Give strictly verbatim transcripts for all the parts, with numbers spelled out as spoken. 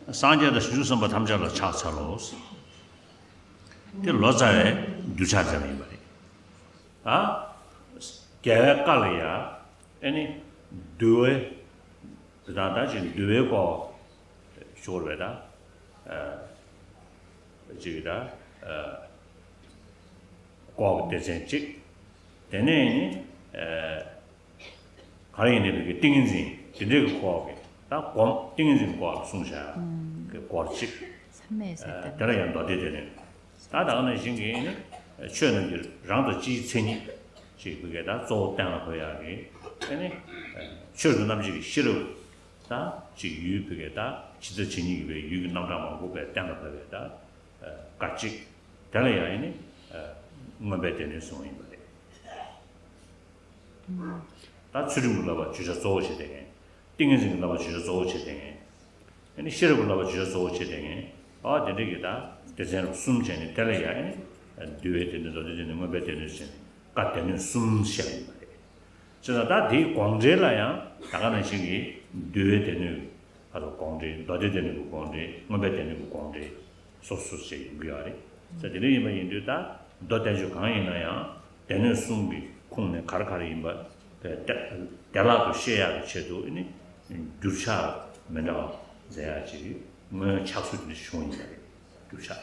སངས་རྒྱས་དང་བྱང་ཆུབ་སེམས་དཔའ་ཐམས་ཅད་ལ་ཕྱག་འཚལ་ལོ། དེ་ལོ་ཙཱ་བས་གདུལ་བྱ་མཛད་པ་ཡིན་པ་རེད། ད་རྒྱལ་བའི་བཀའ་ལ་ཡ། ཨེ་ནི། འདུལ་བའི། དེ་དང་ད་ཅིག་འདུལ་བའི་སྐོར་ཞུ་བར་བས་ད། ཅིག་ད། སྐོར་གྱི་སྡེ་ཚན་གཅིག་དེ་ནས་ནི། ག་རེ་ཡིན་ནའི་བོད་ཀྱི་ཏིང་ངེ་འཛིན་དེ་འདྲའི་གི་སྐོར་གྱི་ད་སྒོམ་ཏིང་ངེ་འཛིན་སྐོར་ལ་གསུངས་བཞག་གི་སྐོར་གཅིག་ས་མེད་ཟེར། ཨ། ད་དེ་ལ་ཡང་མདོ་སྡེ་སྡེ་སྣོད། ད་ད་ག་ནང་བཞིན་གྱི་ནི་ཆོས་རྣམས་ཀྱི་རང་དང་སྤྱིའི་མཚན་ཉིད་ཅིག་བོད་ཀྱི་ད་གཙོ་བོ་གཏན་ལ་ཕབ་ཡག་གི་ཨེ་ནི་ཆོས་ཀྱི་རྣམ་འབྱེད་ཀྱི་ཤེས་རབ། ད་ཅིག་ཡུལ་བོད་ཀྱི་ད་ཇི་ལྟ་ཇི་སྙེད་ཀྱི་བའི་ཡུལ་གྱི་རྣམ་གྲངས་མང་པོ་བས་གཏན་ལ་ཕབ་པའི་ད་སྐར་གཅིག་དེ་ལ་ཡང་ཨེ་ནི་མངོན་པའི་སྡེ་སྣོད་གསུངས་ཡིན་པ་རེད། ད་ཚུལ་ཁྲིམས་ཀྱི་བསླབ་པ་བརྗོད་བྱ་གཙོ་བོ་བྱེད་བསྡད་མཁན། ཏིང་ངེ་འཛིན་གྱི་བསླབ་པ་བརྗོད་བྱ་གཙོ་བོ་བྱེད་བསྡད་མཁན། ཨ་ནི་ཤེས་རབ་ཀྱི་བསླབ་པ་བརྗོད་བྱ་གཙོ་བོ་བྱེད་བསྡད་མཁན། ཨ་དེ་འདྲ་གི་ད་སྡེ་ཚན་རུ་གསུམ་བྱས་ནས་དེ་ལ་ཡང་ཨ་ནི་འདུལ་བའི་སྡེ་སྣོད་མདོ་སྡེ་སྡེ་སྣོད་མངོན་པའི་སྡེ་སྣོད་ཟེར་ནས་བཀའ་སྡེ་སྣོད་གསུམ་བཤད་ཡིན་པ་རེད། བྱས་ཙང་ད་དེའི་དགོངས་འགྲེལ་ལ་ཡང་ད་ག་ནང་བཞིན་གྱི་འདུལ་བའི་སྡེ་སྣོད་ཀྱི་ཨ་དགོངས་འགྲེལ། མདོ་སྡེ་སྡེ་སྣོད་ཀྱི་དགོངས་འགྲེལ། མངོན་པའི་སྡེ་སྣོད་ཀྱི་དགོངས་འགྲེལ་སོ་སོ་ཞིག་ཡོང་གི་ཡོད་རེད། ད་དེ་འདྲ་ཡིན་པ་ཡིན་དུས་ད་མདོ་བསྟན་བཅོས་གང་ཡིན་ན་ཡང་། སྡེ་སྣོད་གསུམ་གྱི་ཁུངས་ནས་ག་རེ་ག་རེ་ཡིན་པ་བདེ་བླག་ཏུ་ཤེས་ཡག་གི་ཆེད་དུ་ནི་འགྱུར་ཕྱག་མི་འདྲ་བ་མཛད་ཡག་ཅིག་སྔོན་ཕྱག་སྲོལ་དེ་འདྲ་བྱུང་ཡིན་པ་རེད། འགྱུར་ཕྱག་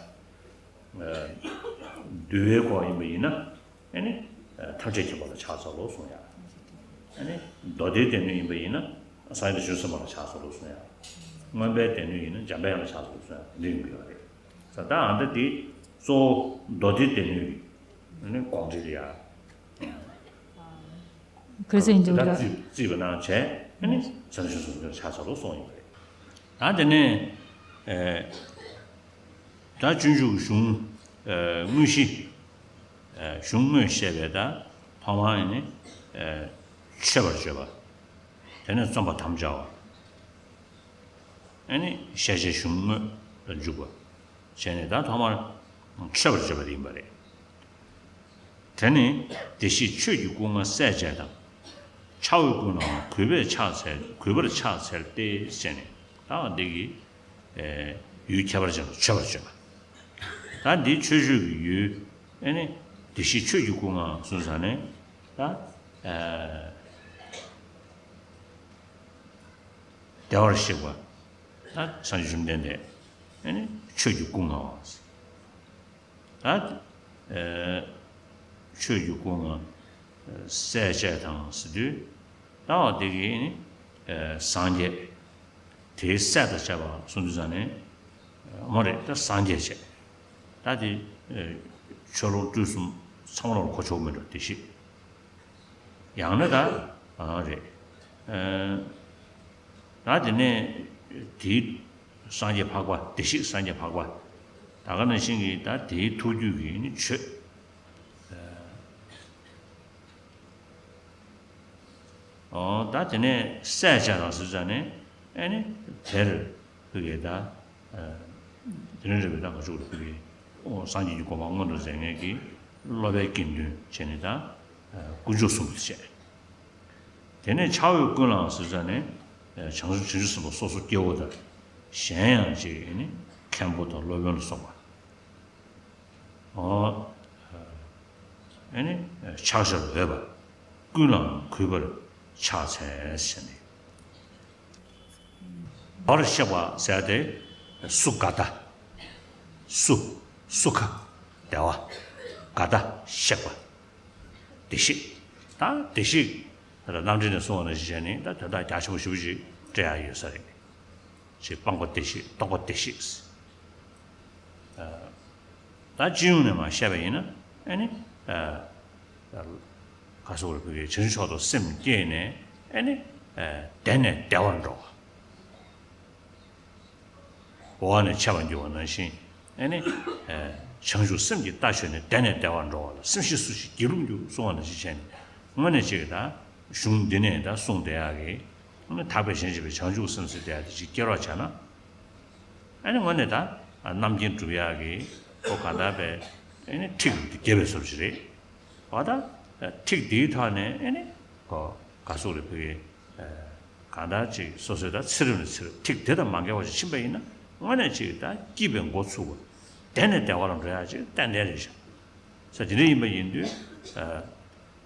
འདུལ་བའི་སྐོར་ཡིན་པ་ཡིན་ན་ཨ་ནི་ཐམས་ཅད་མཁྱེན་པ་ལ་ཕྱག་འཚལ་ལོ་གསུང་ཡག་ཨ་ནི་མདོ་སྡེའི་སྡེ་སྣོད་ཡིན་པ་ཡིན་ན་སངས་རྒྱས་བྱང་ཆུབ་སེམས་དཔའ་ལ་ཕྱག་འཚལ་ལོ་གསུང་ཡག་མངོན་པའི་སྡེ་སྣོད་ཡིན་ན་འཇམ་པའི་དབྱངས་ལ་ཕྱག་འཚལ་ལོ་གསུང་ཡག་དེ་འདྲ་ཡིན་དགོས་པ་རེད། ད་ལྟ་ཨ་འདྲ་དེ་གཙོ་བོ་མདོ་སྡེའི་སྡེ་སྣོད་ཀྱི་ནི་དགོངས་འགྲེལ་ཡ། ཁ་སང་ཡིན་འདུག་ད་ལ། རྩིས་རྩིས་པ་གནང་བྱས་ཨ་ནི་ས་ཆུ་སོང་ཚོ་ཆ་ཚ་ལོ་སོང་ཡིན་པ་རེད། ད་དེ་ནས་ཨེ་ད་སྤྱོད་འཇུག་གཞུང་ཨེ་དངོས་གཞི་ཨེ་གཞུང་དངོས་བཤད་པའི་ད་ཐོག་མར་ཡིན་ནི་ཨེ་མཆོད་པར་བརྗོད་པ། དེ་ནས་རྩོམ་པར་དམ་བཅའ་བ། ཨ་ནི་ཤེས་བྱའི་གཞུང་དངོས་ལ་འཇུག་པ། བྱས་ནས་ད་ཐོག་མར་མཆོད་པར་བརྗོད་པ་དེ་ཡིན་པ་རེད། དེ་ནི་བདེ་གཤེགས་ཆོས་ཀྱི་སྐུ་ལྔ་སྲས་བཅས་དང་། ཕྱག་འོས་ཀུན་ལའང་གུས་པས་ཕྱག་འཚལ་གུས་པར་ཕྱག་འཚལ་ཏེ་ཟེར་ནས་ད་འདི་གི་ཡུལ་ཁྱད་པར་ཅན་དུ་མཆོད་པར་བརྗོད་པ། ད་འདི་མཆོད་བརྗོད་ཀྱི་ཡུལ་ཨ་ནི་བདེ་གཤེགས་ཆོས་ཀྱི་སྐུ་ལྔ་གསུངས་ཙང་ནས་ད། བདེ་བར་གཤེགས་པ། ད་སངས་རྒྱས་བཅོམ་ལྡན་འདས་ཨ་ནི་ཆོས་ཀྱི་སྐུ་མངའ་བ། ད་ཨེ་ཆོས་ཀྱི་སྐུ་མངའ་སྲས་བཅས་དང་ཟེར་དུས་ད་འོ་དེ་གི་ནི་ཨེ་སངས་རྒྱས་དེའི་སྲས་དང་བཅས་པ་གསུང་དུས་ཙང་ནས་མོ་རེད། ད་སངས་རྒྱས་བྱས་ད་དེ་ཨེ་ཆོས་ལོངས་སྤྲུལ་གསུམ་ཚང་མ་ལ་གོ་ཆོག་མི་འགྲོ་བདེ་གཤེགས། ཡང་ན་ད་ཨ་རེད། ཨ་ད་དེ་ནས་དེའི་སངས་རྒྱས་འཕགས་པ་བདེ་གཤེགས་སངས་རྒྱས་འཕགས་པ་ད་ག་ནང་བཞིན་གྱི་ད་དེའི་ཐུགས་རྒྱུད་ཀྱི་ནི་ཆོས། ཨ་ད་དེ་ནས་སྲས་བཅས་དང་ཟེར་ཙང་ནས་ཨ་ནི་དེར་བོད་ཀྱི་ད། དེ་ནས་རེ་བའི་ད་ག་ཅུག་རེ་བོད་ཀྱི་སངས་རྒྱས་ཀྱི་གོ་འཕང་མངོན་དུ་མཛད་མཁན་གྱི་སློབ་པའི་དགེ་འདུན་བྱས་ནས་ད་དཀོན་མཆོག་གསུམ་དུ་བྱས། དེ་ནས་ཕྱག་འོས་ཀུན་ལའང་ཟེར་ཙང་ནས་བྱང་ཆུབ་བྱང་ཆུབ་སེམས་དཔའ་སོ་སོ་སྐྱེ་བོ་དང་གཞན་ཡང་ཅིག་ནི་མཁན་པོ་དང་སློབ་དཔོན་ལ་སོགས་པ། ཨོ། ཨ་ནི་ཕྱག་བྱར་འོས་པ་ཀུན་ལའང་གུས་པར་ཕྱག་འཚལ་ཟེར་ནས། བདེ་བར་གཤེགས་པ་ཟེར་ཏེ་སུ་ག་ད། སུ་སུ་ཁ་བདེ་བ་ག་ད་གཤེགས་པ། བདེ་གཤེགས། ད་བདེ་གཤེགས་རྣམ་འགྲེལ་ནས་གསུངས་པ་ནང་བཞིན་བྱས་ནས་ད་དོན་དག་རྒྱ་ཆེན་པོ་ཞེ་པོ་ཅིག་སྤྲད་ཡག་ཡོད་ས་རེད། ཅེས་སྤངས་པ་བདེ་གཤེགས་རྟོགས་པ་བདེ་གཤེགས། ད་སྤྱི་ཡོངས་ནས་མར་བཤད་པ་ཡིན་ན་ཨ་ནི་ག་སོགས་རེ་བོད་ཀྱི་བྱང་ཆུབ་མཆོག་ཏུ་སེམས་བསྐྱེད་ནས་ཨ་ནི་བདེ་ནས་བདེ་བར་འགྲོ་བ། འོག་ནས་འཆད་པར་འགྱུར་བ་ནང་བཞིན་ཨ་ནི་བྱང་ཆུབ་སེམས་ཀྱི་རྟ་ཆོད་ནས་བདེ་ནས་བདེ་བར་འགྲོ་བ་ལ་སེམས་ཤེས་སུ་ཞིག་སྒྱིད་ལུག་འགྱུར་གསུང་བ་ནང་བཞིན་བྱས་ནས་དངོས་གནས་ཅིག་ད་གཞུང་འདི་ནས་ད་གསུངས་བསྡད་ཡག་གི་ཨ་ནི་ཐར་པའི་གཞན་གཅེས་པའི་བྱང་ཆུབ་སེམས་ཟེར་བསྡད་ཡག་དེ་ཅིག་སྐྱེ་རོགས་བྱས་ན། ཨ་ནི་དངོས་གནས་ད་རྣམ་མཁྱེན་སྒྲུབ་ཡག་གི་ཁོ་གང་ལྟར་བས་ཨ་ནི་ཁྲིད་དེ་རྒྱས་པའི་ཚུལ་ཞིག་རེད། འོ་ད་ཁྲིད་འདིའི་ཐོག་ནས་ཨ་ནི་ཁོ་ག་སོགས་རེ་བོད་ཀྱི་གང་ལྟར་ཅིག་སོ་སོའི་ད་ཚེ་རིང་ལ་ཚེ་རིང་ཁྲིད་དེ་དང་མ་འགལ་བ་ཞིག་ཕྱིན་པ་ཡིན་ན་ དངོས་གནས་ཅིག་ད་སྐྱིད་པའི་འགོ་ཚུགས་པ། བདེ་ནས་བདེ་བ་ལ་འགྲོ་ཡ་ཅིག་ཏན་ཏན་རེད་ཤག་ས་དེ་འདྲ་ཡིན་པ་ཡིན་དུས། ཨ།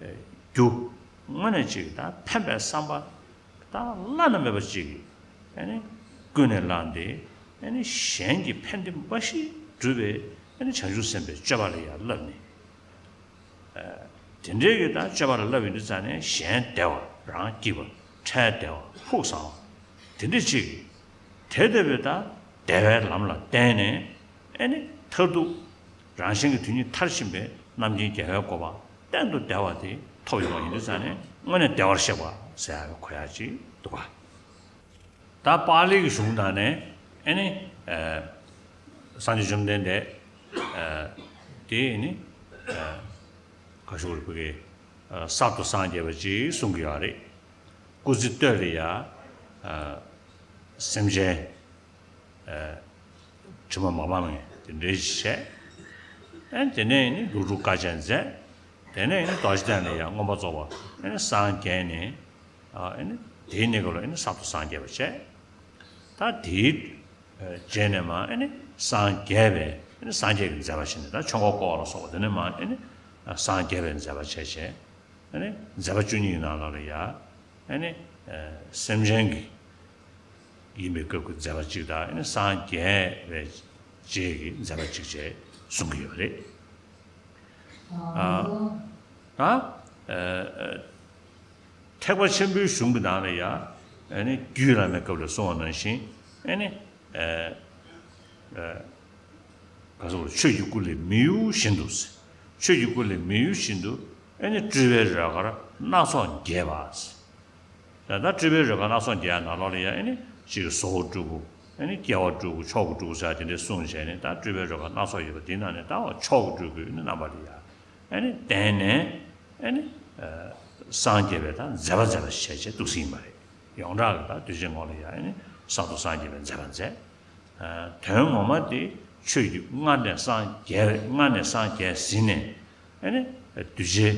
ཨ། རྒྱུ་དངོས་གནས་ཅིག་ད་ཕན་པའི་བསམ་པ་ད་བླ་ན་མེད་པ་ཅིག་ཨ་ནི་ཀུན་ནས་བསླངས་ཏེ། ཨ་ནི་གཞན་གྱི་ཕན་བདེ་འབའ་ཞིག་སྒྲུབ་པའི་ཨ་ནི་བྱང་ཆུབ་སེམས་དཔའི་སྤྱོད་པ་ལ་ཡང་བསླབས་ནས། དེ་འདྲའི་གི་ད་སྤྱོད་པ་ལ་བསླབ་ཡོང་དུས་ཙང་ནས། གཞན་བདེ་བ་རང་སྐྱིད་པ། འཕྲལ་བདེ་བ་ཕུགས་བཟང་བ། དེ་འདྲ་ཅིག་དེ་ལྟ་བུའི་ད་བདེ་བའི་ལམ་ལ་བརྟེན་ནས། ཨ་ནི་མཐར་ཐུག་རང་གཞན་གྱི་དོན་གཉིས་མཐར་ཕྱིན་པའི་རྣམ་མཁྱེན་རྒྱལ་བའི་གོ་འཕང་གཏན་དུ་བདེ་བ་དེ་ཐོབ་ཡོང་བ་ཡིན་དུས་ཙང་ནས། དངོས་གནས་བདེ་བར་གཤེགས་པ་ཟེར་ཡག་གི་གོ་ཡག་ཅིག་འདུག་ག་ད་པཱ་ལི་གི་གཞུང་ནང་ནས་ཨ་ནི། ཨ། སངས་རྒྱས་བཅོམ་ལྡན་འདས། ཨ། དེ་ནི། ཨ། ག་ཞུ་རེད། བོད་ཀྱི། ཨ། གསར་དུ་སངས་རྒྱས་པ་ཅིག་གསུང་གི་ཡོད་རེད། སྐུ་ཚེ་སྟོད་ལ་ཡ། ཨ། སེམས་ཅན། ཨ། དྲི་མ་མ་སྤངས་མཁན་དེ་འདྲ་ཞིག་བྱས། ཨ། དེ་ནས་ནི་ལྷུན་གྲུབ་དཀའ་སྤྱད་མཛད། དེ་ནས་ནི་རྡོ་རྗེ་གདན་ལ་ཡ་མངོན་པར་རྫོགས་པ་ཨ་ནི་སངས་རྒྱས་ནས། ཨ། ཨ་ནི་དེའི་གནས་སྐབས་ལ་ཨ་ནི་གསར་དུ་སངས་རྒྱས་པ་བྱས། ད་དེའི་རྗེས་ནས་མར་ཨ་ནི་སངས་རྒྱས་པའི་ཨ་ནི་སངས་རྒྱས་ཀྱི་མཛད་པ་བྱས་ནས། ད་ཆོས་འཁོར་བསྐོར་བ་ལ་སོགས་པ་དེ་ནས་མར་ཨ་ནི་སངས་རྒྱས་པའི་མཛད་པ་བྱས་བྱས། ཨ་ནི་མཛད་པ་བཅུ་གཉིས་ཀྱི་ནང་ལོགས་ལ་ཡ། ཨ་ནི། ཨ། སེམས་ཅན་གྱི་ཡིན་པའི་སྐབས་ཀྱི་མཛད་པ་གཅིག་དང་། ཨ་ནི་སངས་རྒྱས་པའི་རྗེས་ཀྱི་མཛད་པ་གཅིག་བྱས་གསུང་གི་ཡོད་རེད། ཨ། ད། ཨ། ཨ། ཐེག་པ་ཆེན་པོའི་གཞུང་གི་ནང་ལ་ཡ། ཨ་ནི་རྒྱུད་བླ་མའི་སྐབས་ལ་གསུངས་པ་ནང་བཞིན། ཨ་ནི། ཨ། ཨ། ག་ཟེར། ཆོས་ཀྱི་སྐུ་ལས་མི་གཡོ་བཞིན་དུ། ཆོས་ཀྱི་སྐུ་ལས་མི་གཡོ་བཞིན་དུ། ཨ་ནི་སྤྲུལ་པའི་རོལ་གར་སྣ་ཚོགས་རྒྱས་པ། ད་ལྟ་སྤྲུལ་པའི་རོལ་གར་སྣ་ཚོགས་རྒྱས་པ་ནང་ལོགས་ལ་ཡ། ཨ་ནི་གཅིག་གི་བཟོ་བོ་སྤྲུལ་སྐུ། ཨ་ནི་སྐྱེ་བ་སྤྲུལ་སྐུ། མཆོག་གི་སྤྲུལ་སྐུ་ཟེར་དེ་འདྲ་གསུངས་བྱས་ནས། ད་སྤྲུལ་པའི་རོལ་གར་སྣ་ཚོགས་ཡོད་པ་དེའི་ནང་ནས། ད་འོ་མཆོག་གི་སྤྲུལ་སྐུའི་རྣམ་པ་ལ་ཡ། ཨ་ནི་བརྟེན་ནས། ཨ་ནི། ཨ། སངས་རྒྱས་པའི་ད་མཛད་པ་མཛད་པ་ཞེས་བྱས་འདུག་སེ་ཡིན་པ་རེད། ཡོངས་གྲགས་ཀྱི་ད་གདུལ་བྱའི་ངོ་ལ་ཡ། ཨ་ནི་གསར་དུ་སངས་རྒྱས་པའི་མཛད་པ་མཛད། ཨ། དོན་ངོ་མ་དེ་ཆོས་ཀྱི། སྔར་ནས་སངས་རྒྱས། སྔར་ནས་སངས་རྒྱས་ཟིན་ནས། ཨ་ནི་གདུལ་བྱའི།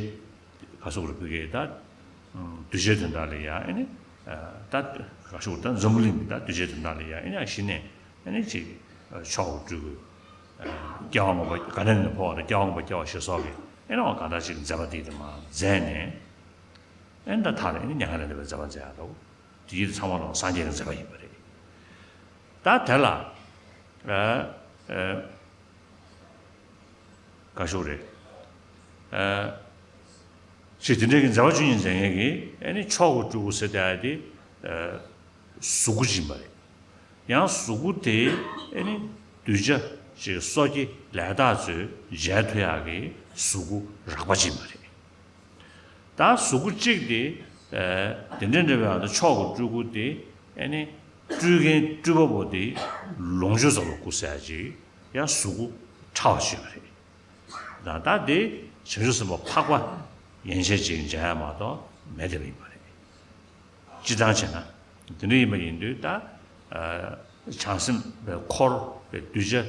ག་ཟེར་རེད། བོད་ཀྱི་ད། ཨ། གདུལ་བྱའི་དོན་དག་ལ་ཡ། ཨ་ནི། ཨ། ད་ག་ཟེར། ད་འཛམ་བུ་གླིང་གི་ད་གདུལ་བྱའི་དོན་དག་ལ་ཡ། ཨ་ནི་གཞི་ནས། ཨ་ནི་ཅིག་ཨ། མཆོག་གི་སྤྲུལ་སྐུ། ཨ། སྐྱེ་བ་སྔོན་པོ། ག་ནས་ནས་འཕོ་བ་དང་། སྐྱེ་བ་སྔོན་པོ། སྐྱེ་བ་ཞེས་སོགས་ཀྱི། ཨ་ནི་འོ་གང་འདྲ་ཅིག་མཛད་པ་དེ་དེ་མར་མཛད་ནས། ཨ་ནི་ད་ད་རེས་ཨ་ནི་མྱ་ངན་ལས་འདས་པའི་མཛད་པ་མཛད་ཡག་འདུག་དེ་ཚང་མ་ལ་སངས་རྒྱས་ཀྱི་མཛད་པ་ཡིན་པ་རེད། ད་དེ་ལ། ཨ། ཨ། ག་ཟེར་རེད། ཨ། ཅིག་དེ་འདྲའི་གི་མཛད་པ་བཅུ་གཉིས་མཛད་མཁན་གྱི། ཨ་ནི་མཆོག་གི་སྤྲུལ་སྐུ་ཟེར་དེ་ཡ་དེ། ཨ། གཟུགས་སྐུ་ཅིག་ཡིན་པ་རེད། ཡང་གཟུགས་སྐུ་དེ་ཨ་ནི་གདུལ་བྱ་ཅིག་སོ་སྐྱེ་ལས་དག་ཚོས་མཇལ་ཐུབ་ཡག་གི་གཟུགས་སྐུ་རགས་པ་ཅིག་ཡིན་པ་རེད། ད་གཟུགས་སྐུ་གཅིག་དེ། ཨ། དེ་འདྲ་འདྲ་བའི་ཨ་ད་མཆོག་གི་སྤྲུལ་སྐུ་དེ། ཨ་ནི་སྤྲུལ་མཁན་སྤྲུལ་པ་པོ་དེ་ལོངས་སྤྱོད་རྫོགས་པའི་སྐུ་ཟེར་ཡག་ཅིག་ཡང་གཟུགས་སྐུ་ཕྲ་བ་ཅིག་ཡོད་རེད། ད་ལྟ་དེ་བྱང་ཆུབ་སེམས་དཔའ་འཕགས་པ་ཡན་ཆད་ཅིག་མཇལ་ཡག་མ་གཏོགས་མེད་བསྡད་པ་ཡིན་པ་རེད། སྤྱིར་བཏང་བྱས་ན། དེ་འདྲ་ཡིན་པ་ཡིན་དུས་ད། ཨ། བྱང་སེམས་པའི་འཁོར་བའི་གདུལ་བྱ་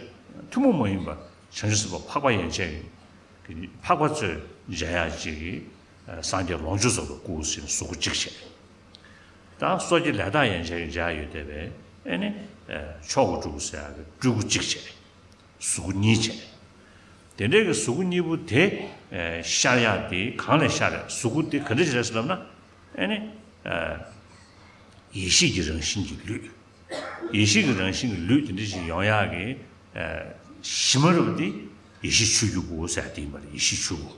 ཐུན་མོང་མ་ཡིན་པ་བྱང་ཆུབ་སེམས་དཔའ་འཕགས་པ་ཡན་ཆད་ཀྱི་འཕགས་པ་ཚོས་མཇལ་ཡག་ཅིག་གི། ཨ། སངས་རྒྱས་ལོངས་སྤྱོད་རྫོགས་པའི་སྐུ་ཟེར་ནས་གཟུགས་སྐུ་གཅིག་བྱས། ད་སོ་སྐྱེ་ལས་དག་ཡན་ཆད་ཀྱིས་མཇལ་ཡག་ཡོད་བསྡད་པའི། ཨ་ནི། ཨ། མཆོག་གི་སྤྲུལ་སྐུ་ཟེར་ཡག་གི་སྤྲུལ་སྐུ་གཅིག་བྱས། གཟུགས་སྐུ་གཉིས་བྱས། དེ་འདྲའི་གི་གཟུགས་སྐུ་གཉིས་པོ་དེ། ཨ། ཤར་ཡག་དེ་གང་ལས་ཤར་རེད། གཟུགས་སྐུ་དེ་ག་འདྲ་ཞིག་རེད་ཟེར་ལབ་ན། ཨ་ནི། ཨ། ཡེ་ཤེས་ཀྱི་རང་བཞིན་གྱི་ལུས། ཡེ་ཤེས་ཀྱི་རང་བཞིན་གྱི་ལུས་དེ་འདྲ་ཞིག་ཡོང་ཡག་གི། ཨ། གཞི་མ་རུ་དེ་ཡེ་ཤེས་ཆོས་ཀྱི་སྐུ་ཟེར་ཡག་དེ་ཡིན་པ་རེད། ཡེ་ཤེས་ཆོས་སྐུ།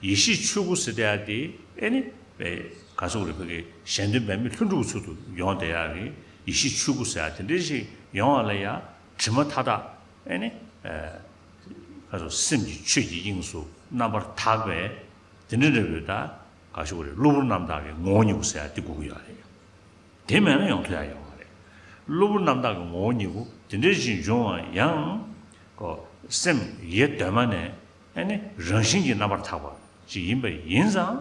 ཡེ་ཤེས་ཆོས་སྐུ་ཟེར་དེ་ཡག་དེ། ཨ་ནི། ཨེ། ག་ཟེར་རེད། བོད་ཀྱི་གཞན་དོན་པའི་མི་ལྷུན་གྲུབ་ཚུལ་དུ་ཡོང་བསྡད་ཡག་གི་ཡེ་ཤེས་ཆོས་སྐུ་ཟེར་ཡག་དེ་འདྲ་ཞིག་ཡོང་བ་ལ་ཡ། དྲི་མ་མཐའ་དག་ཨ་ནི། ཨ། ག་ཟེར། སེམས་ཀྱི་ཆོས་ཀྱི་དབྱིངས་སུ་རྣམ་པར་དག་པའི་དེ་འདྲ་འདྲ་བོའི་ད། ག་ཟེར་རེད། གློ་བུར་རྣམ་དག་གི་ངོ་བོ་ཉིད་སྐུ་ཟེར་ཡག་དེ་དགོས་ཀྱི་ཡོད་རེད། དེ་མེད་ན་ཡོང་ཐུབ་ཡག་ཡོད་མ་རེད། གློ་བུར་རྣམ་དག་གི་ངོ་བོ་ཉིད་སྐུ་དེ་འདྲ་ཞིག་འབྱུང་བ་ཡང་། ཁོ་སེམས་ཡེ་གདོད་མ་ནས་ཨ་ནི་རང་བཞིན་གྱིས་རྣམ་པར་དག་པ་ཅིག་ཡིན་པ་ཡིན་ཙང་།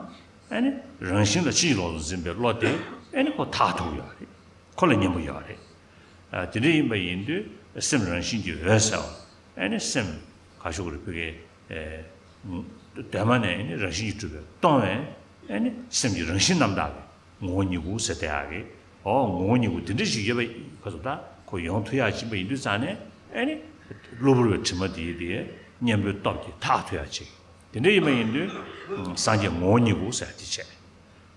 ཨ་ནི་རང་བཞིན་ལ་ཕྱིན་ཅི་ལོག་ཏུ་འཛིན་པའི་བློ་དེ་ཨ་ནི་ཁོ་མཐར་ཐུག་ཡོད་རེད། ཁོ་ལ་གཉེན་པོ་ཡོད་རེད། ཨ། དེ་འདྲ་ཡིན་པ་ཡིན་དུས་སེམས་རང་བཞིན་གྱིས་འོད་གསལ་བ། ཨ་ནི་སེམས། ག་ཟེར་རེད། བོད་ཀྱི། ཨེ། གདོད་མ་ནས་ཨ་ནི་རང་བཞིན་གྱིས་གྲུབ་པའི་སྟོང་པའི། ཨ་ནི་སེམས་ཀྱི་རང་བཞིན་རྣམ་དག་གི་ངོ་བོ་ཉིད་སྐུ་ཟེར་དེ་ཡག་གི། འོ་ངོ་བོ་ཉིད་སྐུ་དེ་འདྲ་ཞིག་ཡོད་པ། ག་ཟེར། ད་ ཁོ་ཡོང་ཐུབ་ཡག་ཅིག་ཡིན་པ་ཡིན་དུས་ཙང་ནས་ཨེ་ནི་གློ་བུར་བའི་དྲི་མ་དེ་དེ་གཉེན་པོའི་སྟོབས་ཀྱིས་དག་ཐུབ་ཡག་ཅིག་དེ་འདྲ་ཡིན་པ་ཡིན་དུས་སངས་རྒྱས་ངོ་བོ་ཉིད་དགུ་ཟེར་དེ་བྱས།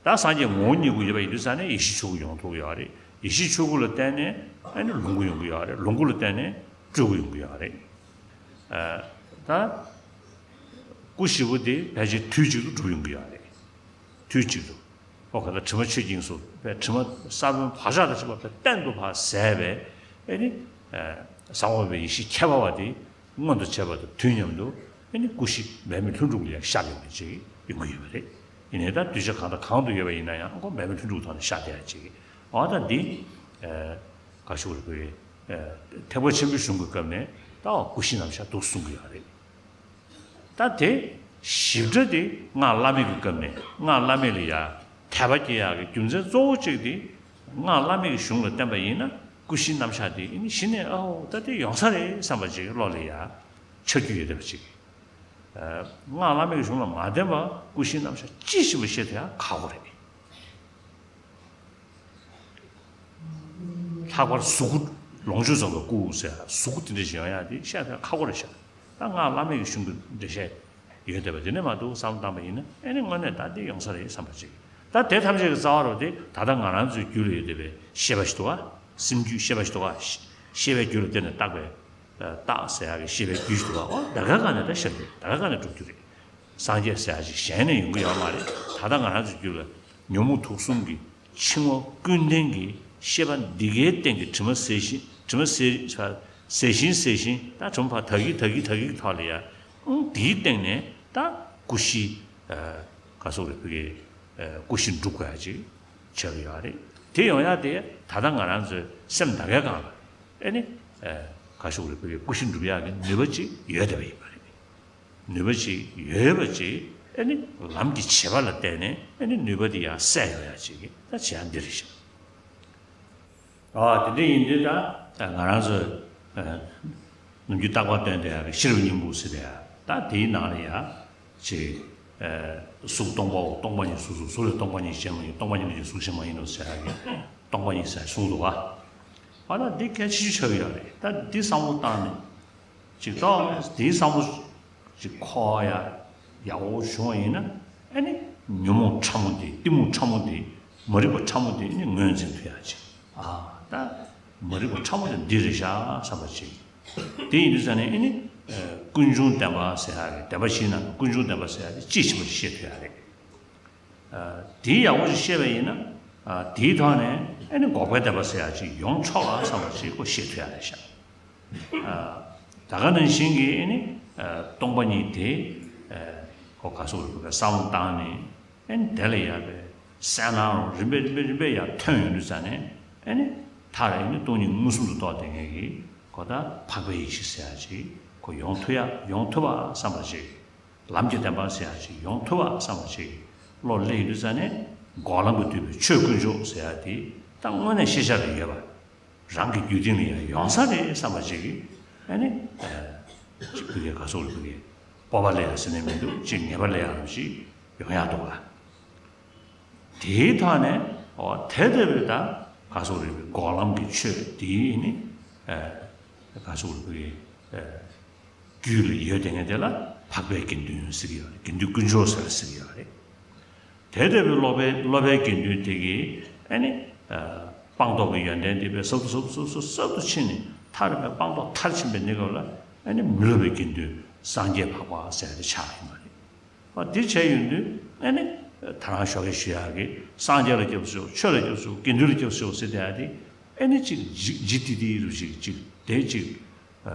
ད་སངས་རྒྱས་ངོ་བོ་ཉིད་དགུ་ཡོད་པ་ཡིན་དུས་ཙང་ནས་ཡེ་ཤེས་ཆོས་སྐུ་ཡོང་ཐུབ་ཀྱི་ཡོད་རེད། ཡེ་ཤེས་ཆོས་སྐུ་ལ་བརྟེན་ནས་ཨེ་ནི་ལོངས་སྐུ་ཡོང་གི་ཡོད་རེད། ལོངས་སྐུ་ལ་བརྟེན་ནས་སྤྲུལ་སྐུ་ཡོང་གི་ཡོད་རེད། ཨ། ད་སྐུ་བཞི་པོ་དེ་ཕལ་ཆེར་དུས་གཅིག་ཏུ་འགྲུབ་ཡོང་གི་ཡོད་རེད། དུས་གཅིག་ཏུ། ཨོ་ག་ད་དྲི་མ་ཆོས་ཀྱི་དབྱིངས་སུ་དཔེ་དྲི་མ་ས་བོན་བག་ཆགས་དང་བཅས་པ་དཔེ་གཏན་དུ་ཕར་ཟད་པས་ཨེ་ནི། ཨ། གསང་བ་པའི་ཡེ་ཤེས་ཁྱད་པར་བ་དེ་མངོན་དུ་བྱས་པ་དང་དུས་མཉམ་དུ་ཨེ་ནི་སྐུ་བཞི་འབད་མེད་ལྷུན་གྲུབ་ལ་ཡང་ཤར་ཡོང་མཁན་ཅིག་ཡོང་གི་ཡོད་པ་རེད། ཡིན་ནའི་ད་གདུལ་བྱ་གང་དང་གང་དུ་ཡོད་པ་ཡིན་ན་ཡང་ཁོ་འབད་མེད་ལྷུན་གྲུབ་ཐོག་ནས་ཤར་བསྡད་ཡ་ཅིག་ཨོ་ད་འདི། ཨ། ག་ཞུ་དགོས་རེད། ཨ། ཐེག་པ་ཆེན་པོའི་གཞུང་གི་སྐབས་ནས་ད་སྐུ་བཞི་རྣམ་གཞག་འདུག་གསུང་གི་ཡོད་རེད། ད་དེ་ཞིབ་ཕྲ་དེ་སྔགས་བླ་མེད་ཀྱི་སྐབས་ནས་སྔགས་བླ་མེད་ལ་ཡ་དད་པ་སྐྱེ་ཡག་གི་རྒྱུ་མཚན་གཙོ་བོ་གཅིག་དེ་སྔགས་བླ་མེད་ཀྱི་གཞུང་ལ་བརྟེན་པ་ཡིན་ན་སྐུ་བཞི་རྣམ་གཞག་དེ་ཨེ་ནི་གཞི་ནས་ཨའོ་ད་དེ་ཡོང་ས་རེད་བསམ་པ་ཅིག་བློ་ལ་ཡ་འཆར་རྒྱུ་ཡོད་བསྡད་པ་ཅིག་ཨ། སྔགས་བླ་མེད་ཀྱི་གཞུང་ལ་མ་བརྟེན་པར་སྐུ་བཞི་རྣམ་གཞག་ཅི་ཞིག་པ་ཤེས་ཐུབ་ཡག་ཁག་པོ་རེད། ལྷག་པར་གཟུགས་སྐུ་ལོངས་སྤྱོད་རྫོགས་པའི་སྐུ་ཟེར་གཟུགས་སྐུ་དེ་འདྲ་ཞིག་ཡོང་ཡག་དེ་བཤད་ཐུབ་ཡག་ཁག་པོ་རེད་ཤག་ད་སྔགས་བླ་མེད་ཀྱི་གཞུང་གི་འགྲེལ་བཤད་ཡོད་བསྡད་པ་དེ་ནས་མ་གཏོགས་བསམ་བློ་བཏང་པ་ཡིན་ན་ཨེ་ནི་དངོས་གནས་ད་འདི་ཡོང་ས་རེད་བསམ་པ་ཅིག་ད་དེ་ཐམས་ཅད་ཀྱི་རྩ་བ་རུ་དེ་ད་ལྟ་ང་རང་ཚོའི་རྒྱུད་ལ་ཡོད་བསྡད་པའི་ཤེས་པ་ཞིག་འདུག་ག་སེམས་རྒྱུད་ཤེས་པ་ཞིག་འདུག་ག་ཤེས་པའི་རྒྱུད་ལ་བརྟེན་ནས་བཏགས་པའི་རྟགས་ཟེར་ཡག་གི་ཤེས་པའི་རྒྱུད་ཞིག་འདུག་ག་ཨོ་ད་ག་ག་ནས་ད་ཤར་གྱི་རེད། ད་ག་ག་ནས་འགྲུབ་རྒྱུ་རེད། སངས་རྒྱས་ཟེར་ཡག་ཅིག་གཞན་ནས་ཡོང་གི་ཡོད་མ་རེད། ད་ལྟ་ང་རང་ཚོའི་རྒྱུད་ལ་ཉོན་མོངས་དུག་གསུམ་གྱི་འཆིང་བ་ཀུན་ལྡན་གྱི་ཤེས་པ་འདི་གའི་སྟེང་གི་དྲི་མ་ཟད་བཞིན་དྲི་མ་ཟད་ཟད་བཞིན་ཟད་བཞིན་ད་དྲི་མ་ཕར་དག་གི་དག་གི་དག་གི་ཐོག་ལ་ཡ་ཨང་འདིའི་སྟེང་ནས་ད་སྐུ་བཞི་ག་སོགས་རེད་ཕ་གི་སྐུ་བཞི་འགྲུབ་དགོས་ཡག་ཅིག་ཆགས་ཀྱི་ཡོད་རེད། དེ་ཡོང་ཡག་དེ་ད་ལྟ་ང་རང་ཚོའི་སེམས་ད་གའི་སྒང་ལ་ཨེ་ནི་ག་སོགས་རེད་ཕ་གི་སྐུ་བཞི་འགྲུབ་ཡག་གི་ནུས་པ་ཅིག་ཡོད་བསྡད་པ་ཡིན་པ་རེད། ནུས་པ་ཅིག་ཡོད་པ་ཅིག་ཨེ་ནི་ལམ་གྱི་བྱེད་པ་ལ་བརྟེན་ནས་ཨེ་ནི་ནུས་པ་དེ་ཡར་གསལ་ཡོང་ཡག་ཅིག་གི་ད་བྱེད་ཡག་འདི་རེད་ཤག་ཨ་དེ་འདྲ་ཡིན་དུས་ད་ང་རང་ཚོ་ནམ་རྒྱུན་རྟག་པར་སྟོན་བསྡད་ཡག་གི་ཤེས་རབ་སྙིང་པོ་ཟེར་བསྡད་ཡག་ད་དེའི་ནང་ལ་ཡ་ཅིག་གཟུགས་སྟོང་པའོ། སྟོང་པ་ཉིད་གཟུགས་སོ། གཟུགས་ལས་སྟོང་པ་ཉིད་གཞན་མ་ཡིན། སྟོང་པ་ཉིད་ལས་ཀྱང་གཟུགས་གཞན་མ་ཡིན་ནོ་ཟེར་ཡག་གི་སྟོང་པ་ཉིད་ཟེར་གསུངས་འདུག་ག་ཨ་ད་འདི་གལ་ཆེ་ཤོས་ཆགས་ཀྱི་ཡོད་རེད། ད་འདི་བསམ་བློ་བཏང་ནས། ཅིག་ཏོ་དེའི་བསམ་བློ་ཅིག་འཁོར་ཡ་ཡག་པོ་བྱུང་བ་ཡིན་ན་ཨ་ནི་ཉོན་མོངས་ཕྲ་མོ་དེ་གཏི་མུག་ཕྲ་མོ་དེ་མ་རིག་པ་ཕྲ་མོ་དེ་ནི་ངོས་འཛིན་ཐུབ་ཡག་ཅིག་ཨ་ད་མ་རིག་པ་ཕྲ་མོ་དེ་འདི་རེད་ཤག་བསམ་པ་ཅིག་དེ་ཡིན་དུས་ཙང་ནས་ཨ་ནི་ཀུན་འབྱུང་བདེན་པ་ཟེར་ཡག་རེད། བདེན་པ་བཞིའི་ནང་གི་ཀུན་འབྱུང་བདེན་པ་ཟེར་ཡག་དེ་དཔྱིས་ཕྱིན་པ་ཅིག་ཤེས་ཐུབ་ཡག་རེད། དེ་ཡག་པོ་ཞིག་ཤེས་པ་ཡིན་ན། དེའི་ཐོག་ནས་ཨ་ནི་འགོག་པའི་བདེན་པ་ཟེར་ཡག་ཅིག་ཡོང་ཆོག་ལ་བསམ་པ་ཅིག་ཁོ་ཤེས་ཐུབ་ཡག་རེད་ཤག་ད་ག་ནང་བཞིན་གྱི་ཨ་ནི་སྟོང་པ་ཉིད་དེ་ཁོ་ག་སོགས་རིག་པའི་བསམ་བློ་བཏང་ནས་ཨ་ནི་དེ་ལ་ཡག་པའི་གསལ་སྣང་རིམ་པས་རིམ་པས་རིམ་པས་ཡར་ཐོན་ཡོང་དུས་ཙང་ནས་ཨ་ནི་མཐར་ཨ་ནི་སྟོང་ཉིད་མངོན་སུམ་དུ་རྟོགས་བསྡད་མཁན་གྱི་ཁོ་ད་འཕགས་པའི་ཡེ་ཤེས་ཟེར་ཡག་ཅིག་ཁོ་ཡོང་ཐུབ་ཡག་ཡོང་ཐུབ་པ་བསམ་པ་ཅིག་ལམ་གྱི་བདེན་པ་ཟེར་ཡག་ཅིག་ཡོང་ཐུབ་པ་བསམ་པ་ཅིག་བློ་སླེབས་ཡོང་དུས་ཙང་ནས་འགོག་ལམ་གྱིས་བསྡུས་པའི་ཆོས་དཀོན་མཆོག་ཟེར་ཡག་དེ་ད་དངོས་གནས་ཤེས་བྱ་ལ་ཡོད་པ། རང་གི་རྒྱུད་སྟེང་ལ་ཡང་ཡོང་ས་རེད་བསམ་པ་ཅིག་གིས་ཨ་ནི་ཅིག་ཕ་གིའི་ག་སོགས་ལ་ཕ་གིའི་སྤོབས་པ་སླེབས་ཡག་ཟེར་ནས་མི་འདུག་ཅིག་ངེས་པ་སླེབས་ཡག་རང་ཅིག་ཡོང་ཡག་འདུག་ག་དེའི་ཐོག་ནས་འོ་དེ་ལྟ་བུའི་ད་ག་སོགས་རིག་པའི་འགོག་ལམ་གྱི་ཆོས་དེའི་ནི་ག་སོགས་རིག་པའི་རྒྱུད་ལ་ཡོད་དེ་ངས་དེ་ལ་འཕགས་པའི་དགེ་འདུན་ཟེར་གྱི་ཡོད་རེད། དགེ་འདུན་དཀོན་མཆོག་ཟེར་ཟེར་གྱི་ཡོད་རེད། དེ་ལྟ་བུའི་སློབ་པའི་སློབ་པའི་དགེ་འདུན་དེ་གིས་ཨ་ནི་སྤངས་རྟོགས་ཀྱི་ཡོན་ཏན་དེ་དཔེ་ཟབ་ཏུ་ཟབ་ཏུ་ཟབ་ཏུ་ཟབ་ཏུ་ཕྱིན་ནས་མཐར་ཕན་སྤངས་རྟོགས་མཐར་ཕྱིན་པའི་གནས་སྐབས་ལ་ཨ་ནི་མི་སློབ་པའི་དགེ་འདུན་སངས་རྒྱས་འཕགས་པ་ཟེར་ཏེ་ཆགས་ཡོད་མ་རེད། འོ་དེ་བྱས་ཡོང་དུས་ཨ་ནི་ད་རང་ཞོགས་ཀས་ཞུ་ཡག་གི་སངས་རྒྱས་ལ་སྐྱབས་སུ་མཆིའོ། ཆོས་ལ་སྐྱབས་སུ་མཆིའོ། དགེ་འདུན་ལ་སྐྱབས་སུ་མཆིའོ་ཟེར་བསྡད་ཡག་དེ་ཨ་ནི་ཅིག་ལྗིད་ལྗིད་ཏིག་ཏིག་རུ་ཅིག་ཅིག་དེ་ཅིག་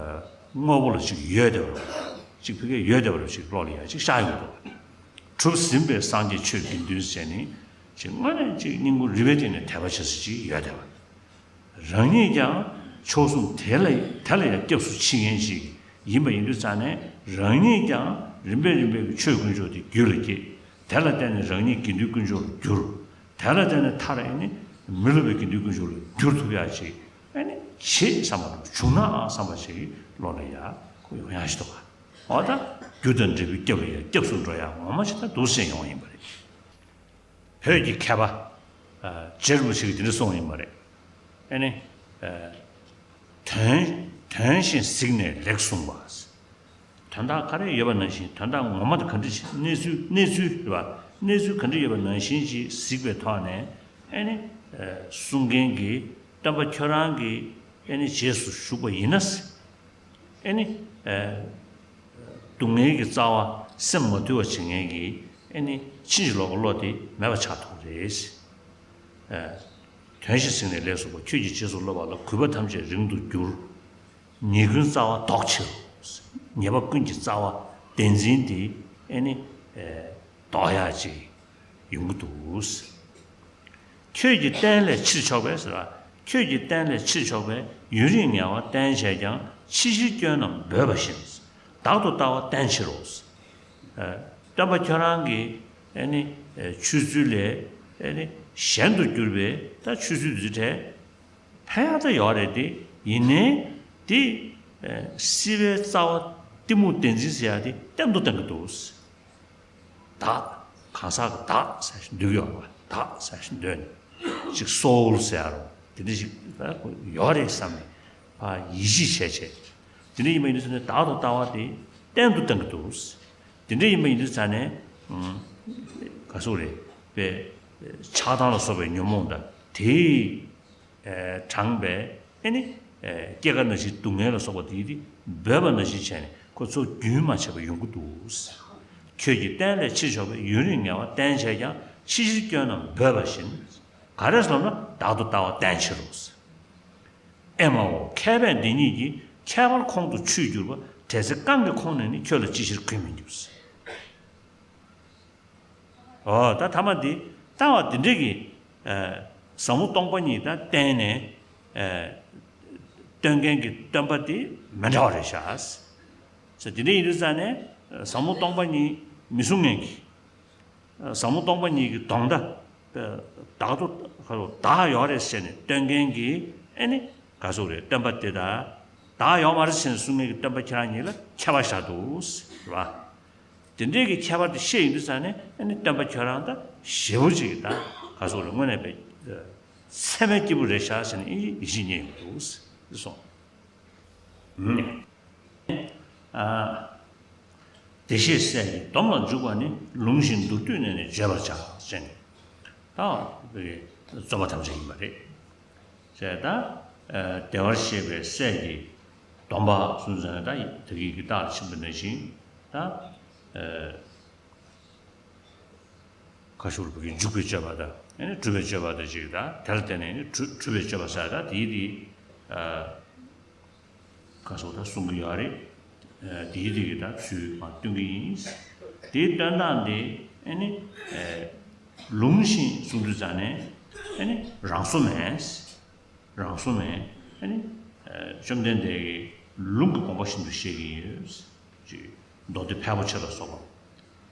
དངོས་པོ་ལ་ཅིག་ཡོད་བསྡད་པ་རུ་ཅིག་ཕ་གིར་ཡོད་བསྡད་པ་རུ་ཅིག་བློ་ལ་ཡ་ཅིག་ཤར་ཡོང་འདུག་གྲུབ་ཟིན་པའི་སངས་རྒྱས་ཆོས་དགེ་འདུན་ཟེར་ནས་ཅིག་དངོས་གནས་ཅིག་སྙིང་པོ་རུས་པའི་གཏིང་ནས་དད་པ་བྱེད་ས་ཅིག་ཡོད་བསྡད་པ། རང་ཉིད་ཀྱང་མཆོག་གསུམ་དེ་ལ་དེ་ལ་ཡང་སྐྱབས་སུ་མཆི་མཁན་ཞིག་ཡིན་པ་ཡིན་དུས་ཙང་ནས་རང་ཉིད་ཀྱང་རིམ་པས་རིམ་པས་ཀྱི་ཆོས་དཀོན་མཆོག་དེ་རྒྱུད་ལ་སྐྱེས། དེ་ལ་བརྟེན་ནས་རང་ཉིད་དགེ་འདུན་དཀོན་མཆོག་ལ་གྱུར། དེ་ལ་བརྟེན་ནས་མཐར་ཨེ་ནི་མི་སློབ་པའི་དགེ་འདུན་དཀོན་མཆོག་ལ་གྱུར་ཐུབ་ཡག་ཅིག་ཨེ་ནི་བྱེད་བསམ་པ་བྱུང་ན་བསམ་པ་ཞིག་བློ་ལ་ཡ་ཁོ་ཡོང་ཡག་ཞིག་འདུག་ག་འོ་ད་རྒྱུ་དང་འབྲས་བུའི་སྐྱབས་ལ་ཡ་སྐྱབས་སུ་འགྲོ་ཡག་ངོ་མ་ཞིག་ད་འདུག་སེ་ཡོང་བ་ཡིན་པ་རེད། བོད་ཀྱི་མཁས་པ་རྗེ་རིན་པོ་ཆེ་གིས་འདི་འདྲ་གསུངས་ཡིན་པ་རེད། ཨེ་ནི། དོན་དོན་བཞིན་གཟིགས་ནས་ལེགས་གསུངས་པ། དོན་དག་ག་རེ་ཡོད་པ་ནང་བཞིན། དོན་དག་ངོ་མ་དེ་ག་འདྲ་ཞིག་གནས་ཚུལ་གནས་ཚུལ་རེད་པ། གནས་ཚུལ་ག་འདྲ་ཡོད་པ་ནང་བཞིན་ཞིག་གཟིགས་པའི་ཐོག་ནས། ཨེ་ནི། གསུང་མཁན་གྱི་སྟོན་པ་ཁྱོད་རང་གི་ཨེ་ནི་རྗེས་སུ་ཞུགས་པ་ཡིན་ན། ཨེ་ནི། སྡུག་བསྔལ་གྱི་རྩ་བ་སེམས་མ་དུལ་བ་བྱེད་མཁན་གྱི་ཨེ་ནི་ཕྱིན་ཅི་ལོག་གི་བློ་དེ་མེད་པ་ཆགས་ཐུབ་རེད། དོན་བཞིན་གཟིགས་ནས་ལེགས་གསུངས་པ། ཁྱོད་ཀྱི་རྗེས་སུ་སློབ་པ་ལ། གུས་པ་ཐམས་ཅད་རིང་དུ་འགྱུར། ཉེས་ཀུན་རྩ་བ་ལྡོག་ཕྱིར་རོ། ཉེས་པ་ཀུན་གྱི་རྩ་བ་བདེན་འཛིན་དེ་ཨེ་ནི་ལྡོག་ཡག་ཅིག་ཡོང་གི་འདུག། ཁྱོད་ཀྱི་བསྟན་ལས་ཕྱིར་ཕྱོགས་པས་ཟེར་བ། ཁྱོད་ཀྱི་བསྟན་ལས་ཕྱིར་ཕྱོགས་པས། ཡུན་རིང་ངལ་བ་བསྟེན་བྱས་ཀྱང་། ཕྱི་བཞིན་སྐྱོན་རྣམས་འབོད་པ་བཞིན། བདག་ཏུ་ལྟ་བ་བསྟེན་ཕྱིར་རོ། སྟོན་པ་ཁྱོད་རང་གི་ཨེ་ནི་ཆོས་ཚུལ་ལས་ཨེ་ནི་གཞན་དུ་གྱུར་པའི་ད་ཆོས་ཚུལ་འདི་ཚོའི་གྲས་ཕན་ཡག་ད་ཡོད་རེད་དེ། ཡིན་ནའི་དེ་སྲིད་པའི་རྩ་བ་གཏི་མུག་བདེན་འཛིན་ཟེར་ཡག་དེ་བརྟན་དུ་བཏང་གི་འདུག། བདག་གང་ཟག་གི་བདག་ཟེར་ཞིང་འདུག་ཡོད་པ། བདག་ཟེར་ཞིང་འདོད་ནས་ཅིག་སོའུལ་ཟེར་ཡ་རོ། དེ་འདྲ་ཞིག་ཡོད་རེད་བསམ་ནས་ཕར་ཡིད་ཆེས་བྱས་བྱས། དེ་འདྲ་ཡིན་པ་ཡིན་དུས་ཙང་ནས་བདག་ཏུ་ལྟ་བ་དེ་བརྟན་དུ་བཏང་གི་འདུག། དེ་འདྲ་ཡིན་པ་ཡིན་དུས་ཙང་ནས་ག་ཟེར་རེད་པས། ཆགས་སྡང་ལ་སོགས་པའི་ཉོན་མོངས་དང་དེའི་དྲངས་པའི་ཨེ་ནི། སྐྱེ་རྒ་ན་འཆིའི་སྡུག་བསྔལ་ལ་སོགས་པ་དེ་ཡིས་འབོད་པ་ནང་བཞིན་བྱས་ནས་ཁོ་ཚོ་རྒྱུན་མ་ཆད་པར་ཡོང་གི་འདུག། ཁྱོད་ཀྱི་བསྟན་ལས་ཕྱིར་ཕྱོགས་པས། ཡུན་རིང་ངལ་བ་བསྟེན་བྱས་ཀྱང་། ཕྱི་བཞིན་སྐྱོན་རྣམས་འབོད་པ་བཞིན། ག་རེ་ཟེར་ན་བདག་ཏུ་ལྟ་བ་བསྟེན་ཕྱིར་རོ། ཨེ་མའོ། མཁས་པས་འདི་ཉིད་ཀྱི། ཁྱད་པར་ཁོང་དུ་ཆུད་གྱུར་པ། དྲན་ཚེ་རྐང་གི་ཁོང་ནས་ནི། ཁྱོད་ལ་ཅི་ཕྱིར་གུས་མི་འགྱུར། ཨོ་ད་ཐ་མ་འདི་ལྟ་བ་འདི་འདྲ་གི་ཟབ་མོ་སྟོང་པ་ཉིད་ད་བསྟན་ནས་སྟོན་མཁན་གྱི་སྟོན་པ་དེ་མི་འདྲ་བ་རེད་ཤག་ཟེར། དེ་འདྲ་ཡིན་དུས་ཙང་ནས་ཟབ་མོ་སྟོང་པ་ཉིད་མི་གསུང་མཁན་གྱི། ཟབ་མོ་སྟོང་པ་ཉིད་ཀྱི་དོན་དག་བདག་ཏུ་བདག་ཡོད་རེད་ཟེར་ནས་སྟོན་མཁན་གྱི་ཨེ་ནི་ག་ཟེར་རེད། སྟོན་པ་དེ་དང་བདག་ཡོད་མ་རེད་ཟེར་ནས་གསུང་མཁན་གྱི་སྟོན་པ་ཁྱེད་རང་གཉིས་ལ་ཁྱད་པར་བཞག་འདུག་ཟེར་བ། དེ་འདྲའི་གི་ཁྱད་པར་དེ་ཤེས་ཡོང་དུས་ཙང་ནས་ཨ་ནི་སྟོན་པ་ཁྱོད་རང་ད་ཞེ་པོ་ཅིག་ད་ག་ཟེར་རེད། དངོས་གནས་པའི་ཚད་མའི་སྐྱེས་བུ་རེད་ཤག་ཟེར་ནས་ཡིད་ཆེས་རྙེད་ཡོང་འདུག་གསུངས། བདེ་གཤེགས་སྲས་ཀྱི་སྡོམ་ལ་འཇུག་པ་ནི། ལུང་བཞིན་མདོར་བསྡུས་ནས་ནི་བརྗོད་པར་བྱ་ཟེར་ནས། ད་རྩོད་པ་ཐམས་ཅད་ཡིན་པ་རེད། ཟེར་ད། བདེ་བར་གཤེགས་པའི་སྲས་ཀྱི་སྡོམ་པ་གསུངས་ཟེར་ན་ད་ད་གིན་གྱི་རྟགས་ལ་ཕྱིན་པ་ནང་བཞིན་ད། ག་ཞུ་རུ་བུ་གི་འཇུག་པའི་སྤྱོད་པ་དང་ཨེ་ནི་སྒྲུབ་པའི་སྤྱོད་པ་དང་ཅིག་ད་དེ་ལ་བརྟེན་ནས་ཨེ་ནི་སྒྲུབ་སྒྲུབ་པའི་སྤྱོད་པ་ཟེར་ད་དེའི་དེ། ག་སོགས་ད་གསུང་གི་ཡོད་རེད། དེའི་རིགས་ཀྱི་ད་ཚུལ་མ་སྟོན་གྱི་ཡིན། དེའི་སྟོན་སྟངས་དེ་ཨེ་ནི། ལུང་བཞིན་གསུང་དུས་ཙང་ནས་ཨེ་ནི་རང་བཟོ་མེད། རང་བཟོ་མེད། ཨེ་ནི། བཅོམ་ལྡན་འདས་ཀྱི་ལུང་གི་དགོངས་པ་བཞིན་དུ་བཤད་ཀྱི་ཡོད། ཅེས་མདོ་སྡེ་ཕལ་པོ་ཆེ་ལ་སོགས་པ།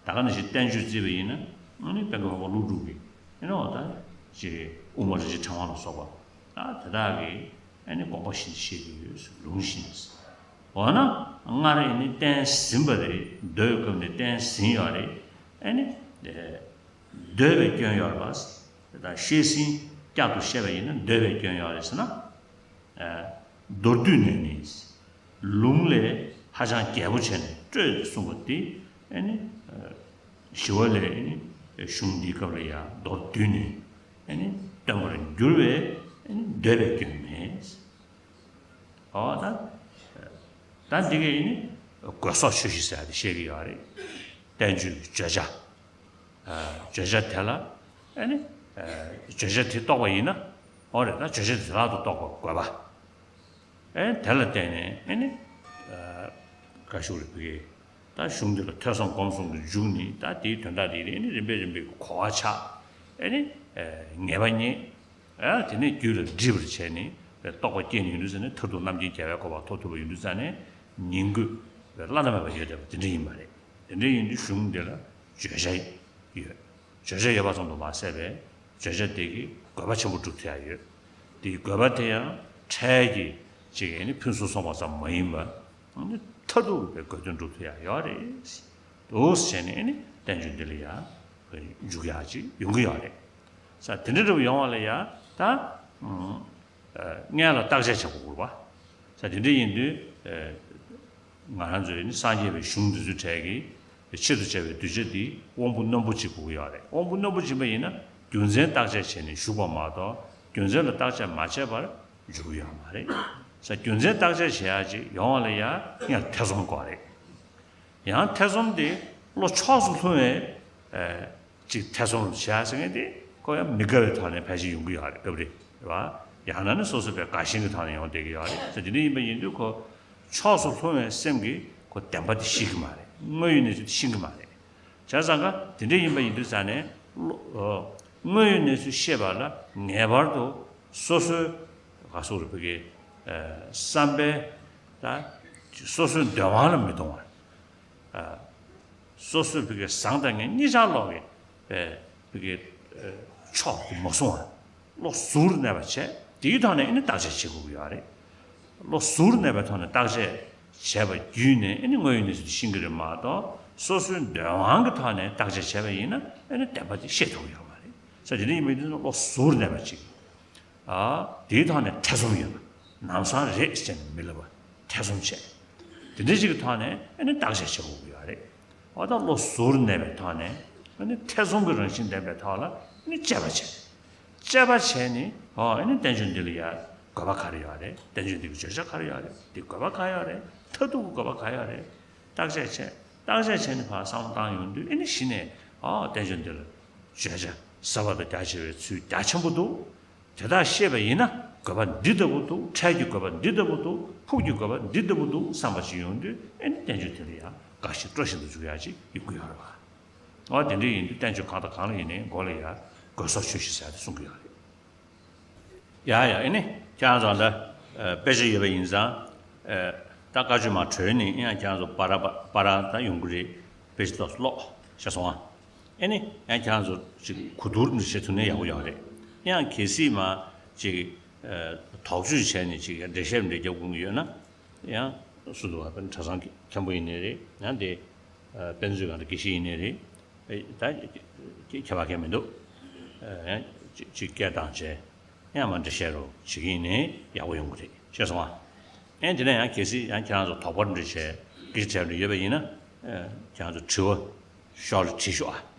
ད་ག་ནང་བཞིན་བསྟན་བཅོས་བརྩིས་པ་ཡིན་ན་ཨ་ནི་དཔལ་མགོན་འཕགས་པ་ཀླུ་སྒྲུབ་ཀྱི་ཨེ་ནི་འོ་ད་ཅེས་དབུ་མ་རིན་ཆེན་ཕྲེང་བ་ལ་སོགས་པ་ད་དེ་དག་གི་ཨེ་ནི་དགོངས་པ་བཞིན་བཤད་ཀྱི་ཡོད། ལུང་བཞིན། འོ་ན་སྔར་ཨེ་ནི་བསྟན་ཟིན་པ་རེད། མདོའི་སྐབས་ནས་བསྟན་ཟིན་ཡོད་རེད། ཨེ་ནི་འདོད་པའི་སྐྱོན་ཡོད་རེད་པ། ད་བཤད་ཟིན་བསྐྱར་དུ་བཤད་པ་ཡིན་ན་འདོད་པའི་སྐྱོན་ཡོད་རེད་ཟེར་ན། མདོར་བསྡུས་ནས་ནི། ལུང་ལས་ཧ་ཅང་རྒྱས་པོ་བྱས་ནས་སྤྲོས་ཏེ་གསུངས་པ་དེ་ཨེ་ནི། ཞི་བ་ལྷས་ཨེ་ནི་གཞུང་འདིའི་སྐབས་ལ་ཡང་མདོར་བསྡུས་ནས་ཨེ་ནི་སྟོན་པར་འགྱུར་བས་ཨེ་ནི་འདོད་པའི་སྐྱོན་མེད། ཨོ་ད། ད་འདི་གས་ཨེ་ནི་དགོས་སོགས་ཆོས་བཞི་ཟེར་ཡ་དེ་བཤད་ཀྱི་ཡོད་རེད། བསྟན་བཅོས་ཀྱི་བརྗོད་བྱ། བརྗོད་བྱ་དེ་ལ་ཨེ་ནི། བརྗོད་བྱ་དེ་རྟོགས་པ་ཡིན་ན། ཨོ་རེད། ད་བརྗོད་བྱ་དེ་ལག་ཏུ་རྟོགས་པ་དགོས་པ། ཨེ་དེ་ལ་བརྟེན་ནས་ཨེ་ནི། ག་ཞུ་རེད་བུ་གེ། ད་གཞུང་འདི་ལ་ཐོས་བསམ་སྒོམ་གསུམ་གྱི་མཇུག་ནི་ད་དེའི་དོན་དག་དེ་ཨེ་ནི་རིམ་པས་རིམ་པས་གོ་བ་ཆགས། ཨེ་ནི། ངེས་པ་རྙེད། ཨེ་དེ་ནས་རྒྱུད་ལ་འདྲིས་པར་བྱས་ནས་རྟོགས་པ་སྐྱེས་ནས་ཡོང་དུས་ཟེར་ནས་མཐར་ཐུག་རྣམ་མཁྱེན་རྒྱལ་བའི་གོ་འཕང་ཐོབ་ཐུབ་པ་ཡོང་དུས་ཙང་ནས་ཉིང་དགོས་པའི་བླ་ན་མེད་པ་ཡོད་བསྡད་པ་དེ་འདྲ་ཡིན་པ་རེད། དེ་འདྲ་ཡིན་དུས་གཞུང་འདི་ལ་བརྗོད་བྱ་ཡོད། བརྗོད་བྱ་ཡོད་པ་ཙམ་དུ་མ་ཟད་པའི་བརྗོད་བྱ་དེ་གིས་དགོས་པ་ཆེན་པོ་སྒྲུབ་ཐུབ་ཡ་ཡོད། དེའི་དགོས་པ་དེ་ཡང་འཕྲལ་གྱི་ཅིག་ཡིན་ནི་ཕུན་སུམ་ཚོགས་པ་ཙམ་མ་ཡིན་པར་མཐར་ཐུག་པའི་དགོས་དོན་སྒྲུབ་ཐུབ་ཡ་ཡོད་རེད། འདུག་ཟེར་ནས་ནི་བསྟན་བཅོས་འདི་ལ་ཡ་འཇུག་ཡ་ཅིག་ཡོང་གི་ཡོད་རེད། ས་དེ་འདྲ་འདྲ་པོ་ཡོང་བ་ལ་ཡ་ད། སྔོན་ལ་བརྟག་དཔྱད་བྱེད་དགོས་པ། ད་དེ་འདྲ་ཡིན་དུས་ང་རང་ཚོས་ནི་སངས་རྒྱས་པའི་གཞུང་འདི་ཚོའི་གྲས་ཀྱི་ཆེད་དུ་བྱ་བའི་གདུལ་བྱ་འདི་དབང་པོ་རྣོན་པོ་གཅིག་དགོས་ཀྱི་ཡོད་རེད། དབང་པོ་རྣོན་པོ་གཅིག་པ་ཡིན་ན་རྒྱུ་མཚན་བརྟག་དཔྱད་བྱས་ནས་བཞུགས་པ་མ་གཏོགས་རྒྱུ་མཚན་ལ་བརྟག་དཔྱད་མ་བྱས་པར་འཇུག་གི་ཡོད་མ་རེད། ས་རྒྱུ་མཚན་བརྟག་དཔྱད་བྱེད་ཡག་ཅིག་ཡོང་བ་ལ་ཡང་སྔོན་ཐེ་ཚོམ་དགོས་རེད། ཡང་ཐེ་ཚོམ་དེ་བློ་ཕྱོགས་སུ་ལྷུང་བའི་ཅིག་ཐེ་ཚོམ་བྱེད་ཡག་ཟེར་མཁན་དེ་ཁོ་ཡང་མི་དགའ་བའི་ཐོག་ནས་ཕལ་ཆེར་ཡོང་གི་ཡོད་རེད། སྐབས་རེ་རེད་བ། ཡང་ན་ནི་སོ་སོ་པའི་དགའ་ཞེན་གྱི་ཐོག་ནས་ཡོང་བསྡད་ཀྱི་ཡོད་རེད། ས་དེ་འདྲ་ཡིན་པ་ཡིན་དུས་ཁོ་ཕྱོགས་སུ་ལྷུང་བའི་སེམས་ཀྱིས་ཁོ་བདེན་པ་དེ་ཤེས་ཀྱི་མ་རེད། དངོས་ཡོད་གནས་ཚུལ་དེ་ཤེས་ཀྱི་མ་རེད། བྱས་ཙང་ཀ་དེ་འདྲ་ཡིན་པ་ཡིན་དུས་ཙང་ནས་བློ་ཨོ་དངོས་ཡོད་གནས་ཚུལ་ཤེས་པ་ལ་ངེས་པར་དུ་སོ་སོའི་ག་སོགས་རུ་བུ་གའི་བསམ་པའི་ད་སོ་སོའི་འདོད་དབང་ལ་མི་གཏོང་བར། སོ་སོའི་བུ་གའི་བཟང་དང་ངན་གཉིས་ཆར་ལོག་གི་བུ་གའི་ཕྱོགས་དེ་མ་བཟུང་བར་བློ་གཟུར་གནས་པ་བྱས། དེའི་ཐོག་ནས་ཨ་ནི་བརྟག་དཔྱད་བྱེད་དགོས་ཀྱི་ཡོད་རེད། བློ་གཟུར་གནས་པའི་ཐོག་ནས་བརྟག་དཔྱད་བྱས་པ་བརྒྱུད་ནས་ཨ་ནི་དངོས་ཡོད་གནས་ཚུལ་དེ་ཤེས་ཀྱི་རེད་མ་གཏོགས་སོ་སོའི་འདོད་དབང་གི་ཐོག་ནས་བརྟག་དཔྱད་བྱས་པ་ཡིན་ན་ཨ་ནི་བདེན་པ་དེ་ཤེས་ཐུབ་ཀྱི་ཡོད་མ་རེད། ས་དེ་འདྲ་ཡིན་པའི་དུས་ན་བློ་གཟུར་གནས་པ་ཅིག་ཨ། དེའི་ཐོག་ནས་ཐེ་ཚོམ་ཡོད་པ། ནམ་སང་རེད་ཟེར་ནས་མི་ལབ་པ། ཐེ་ཚོམ་བྱས། དེ་འདྲ་ཞིག་གི་ཐོག་ནས་ཨ་ནི་བརྟག་དཔྱད་བྱེད་དགོས་ཀྱི་ཡོད་རེད། འོ་ད་བློ་གཟུར་གནས་པའི་ཐོག་ནས་ཨ་ནི་ཐེ་ཚོམ་གྱི་རང་བཞིན་ལྡན་པའི་ཐོག་ལ་ཨ་ནི་དཔྱད་པ་བྱས། དཔྱད་པ་བྱས་ནས་ཨོ་ཨ་ནི་བསྟན་བཅོས་འདི་ལ་ཡ་དགོས་པ་ག་རེ་ཡོད་རེད། བསྟན་བཅོས་འདི་གི་བརྗོད་བྱ་ག་རེ་ཡོད་རེད། འདི་དགོས་པ་ག་ཡོད་རེད། མཐར་ཐུག་གི་དགོས་པ་ག་ཡོད་རེད། བརྟག་དཔྱད་བྱས། བརྟག་དཔྱད་བྱས་ནས་ཕར་བསམ་བློ་བཏང་ཡོང་དུས་ཨ་ནི་གཞི་ནས་ཨོ་བསྟན་བཅོས་འདི་ལ་བརྗོད་བྱ་ཟབ་པ་དང་རྒྱ་ཆེ་བའི་ཚུལ་རྒྱ་ཆེན་པོ་འདུག་དེ་དག་ཤེས་པ་ཡིན་ན་དགོས་པ་འདི་ལྟ་བུ་འདུག་འཕྲལ་གྱི་དགོས་པ་འདི་ལྟ་བུ་འདུག་ཕུགས་ཀྱི་དགོས་པ་འདི་ལྟ་བུ་འདུག་བསམ་པ་ཞིག་ཡོང་དུས་ཨེ་ནི་བསྟན་བཅོས་དེ་ལ་ཡང་དགའ་ཞིང་སྤྲོ་བཞིན་དུ་འཇུག་ཡག་ཅིག་ཡོང་གི་ཡོད་རེད་བ། འོ་དེ་འདྲ་ཡིན་དུས་བསྟན་བཅོས་གང་དང་གང་ལ་ཡིན་ནའི་མགོ་ལ་ཡ་དགོས་སོགས་ཆོས་བཞི་ཟེར་ཡ་དེ་གསུང་གི་ཡོད་རེད། ཡ་ཡ་ཨེ་ནི་ཁྱེད་རང་ཚོ་ད་དཔེ་ཆ་ཡོད་པ་ཡིན་ཙང་ད་བཀའ་ཆོས་མར་གྲོལ་ནས་ཡང་ཁྱེད་རང་ཚོ་པ་ར་པ་པ་ར་ད་ཡོང་གི་རེད། དཔེ་ཆ་ཏོག་ཙམ་ཀློག་ཤེས་སོང་ཨ། ཨེ་ནི་ཡང་ཁྱེད་རང་ཚོ་ཅིག་གོ་བསྡུར་འདི་བྱེད་ཐུབ་ན་ཡག་པོ་ཡོད་རེད། ཡང་གལ་སྲིད་མ་ཅིག་དོགས་གཅོད་བྱས་ནས་ཅིག་འགྲེལ་བཤད་འདྲ་རྒྱབ་དགོས་ཀྱི་ཡོད་ན་ཡང་སུ་འདུག་བ། གྲྭ་ཚང་མཁན་པོ་ཡིན་ནའི་རེད། ཡང་དེ་དཔེ་མཛོད་ཁང་དུ་དགེ་བཤེས་ཡིན་ནའི་རེད། ད་ཁྱད་པར་གང་མི་འདུག་ཡང་ཅིག་སྐད་བཏང་བྱས་ཡང་མ་འགྲེལ་བཤད་རོགས་བྱེད་ཀྱི་ཡིན་ནའི་ཡག་པོ་ཡོང་གི་རེད། ཤེས་སོང་ཨ། ཡང་དེ་ནས་ཡང་གལ་སྲིད་ཡང་ཁྱེད་རང་ཚོ་དོགས་པ་འདྲ་བྱས་སྐད་ཆ་དྲིས་འདྲ་ཡོད་པ་ཡིན་ན་ཁྱེད་རང་ཚོ་དྲི་བ་ཤོག་ལ་དྲིས་ཤོག་ཨ།